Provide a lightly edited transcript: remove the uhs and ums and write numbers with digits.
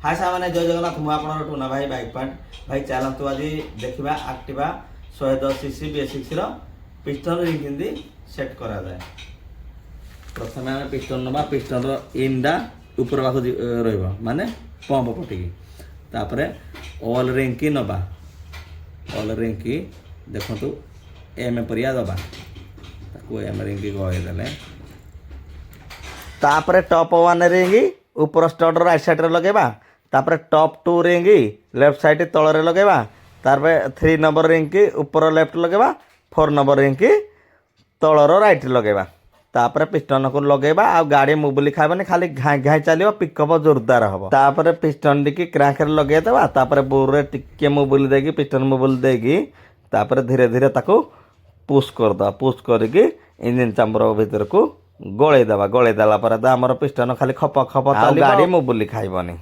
ହାଏ ସାଙ୍ଗମାନେ, ଜୟ ଜଗନ୍ନାଥ। ମୁଁ ଆପଣଙ୍କର ଟୁନା ଭାଇ, ବାଇକ୍ ପଏଣ୍ଟ ଭାଇ। ଚାଲନ୍ତୁ, ଆଜି ଦେଖିବା ଆକ୍ଟିଭା 110 ସିସି ବି ସିକ୍ସର ପିଷ୍ଟନ ରିଙ୍ଗ କେମିତି ସେଟ୍ କରାଯାଏ। ପ୍ରଥମେ ଆମେ ପିଷ୍ଟନ ନେବା। ପିଷ୍ଟନର ଇନ୍ଟା ଉପର ପାଖକୁ ରହିବ, ମାନେ ପମ୍ପ ପଟିକି। ତାପରେ ଅଲ୍ ରିଙ୍ଗକି ନେବା। ଅଲ୍ ରିଙ୍ଗକି ଦେଖନ୍ତୁ, ଏମ୍ ପରିଆ ଦେବା ତାକୁ। ଏମ୍ ରିଙ୍ଗକି ଗଳେଇ ଦେଲେ, ତାପରେ ଟପ୍ ୱାନ୍ ରିଙ୍ଗ ଉପର ଷ୍ଟଡର ରାଇଟ୍ ସାଇଡ଼୍ରେ ଲଗେଇବା। ତାପରେ top to ring left side ତଳରେ ଲଗେଇବା। ତାପରେ ଥ୍ରୀ ନମ୍ବର ରିଙ୍ଗକି ଉପର ଲେଫ୍ଟ ଲଗେଇବା। ଫୋର୍ ନମ୍ବର ରିଙ୍ଗକି ତଳର ରାଇଟ୍ ଲଗେଇବା। ତାପରେ ପିଷ୍ଟନକୁ ଲଗେଇବା ଆଉ ଗାଡ଼ି ମୋବିଲ ଖାଇବନି, ଖାଲି ଘାଇଁ ଘାଇଁ ଚାଲିବ, ପିକଅପ୍ ଜୋରଦାର ହବ। ତାପରେ ପିଷ୍ଟନ ଟିକେ କ୍ରାଙ୍କରେ ଲଗେଇଦେବା। ତାପରେ ବୋରରେ ଟିକେ ମୋବିଲ ଦେଇକି, ପିଷ୍ଟନ ମୋବିଲ ଦେଇକି, ତାପରେ ଧୀରେ ଧୀରେ ତାକୁ ପୁସ୍ କରିଦେବା। ପୁସ୍ କରିକି ଇଞ୍ଜିନ୍ ଚାମ୍ବର ଭିତରକୁ ଗଳେଇ ଦେବା। ଗଳେଇ ଦେଲା ପରେ ତ ଆମର ପିଷ୍ଟନ ଖାଲି ଖପ ଖପ ଚାଲିବ, ଗାଡ଼ି ମୋବିଲ ଖାଇବନି।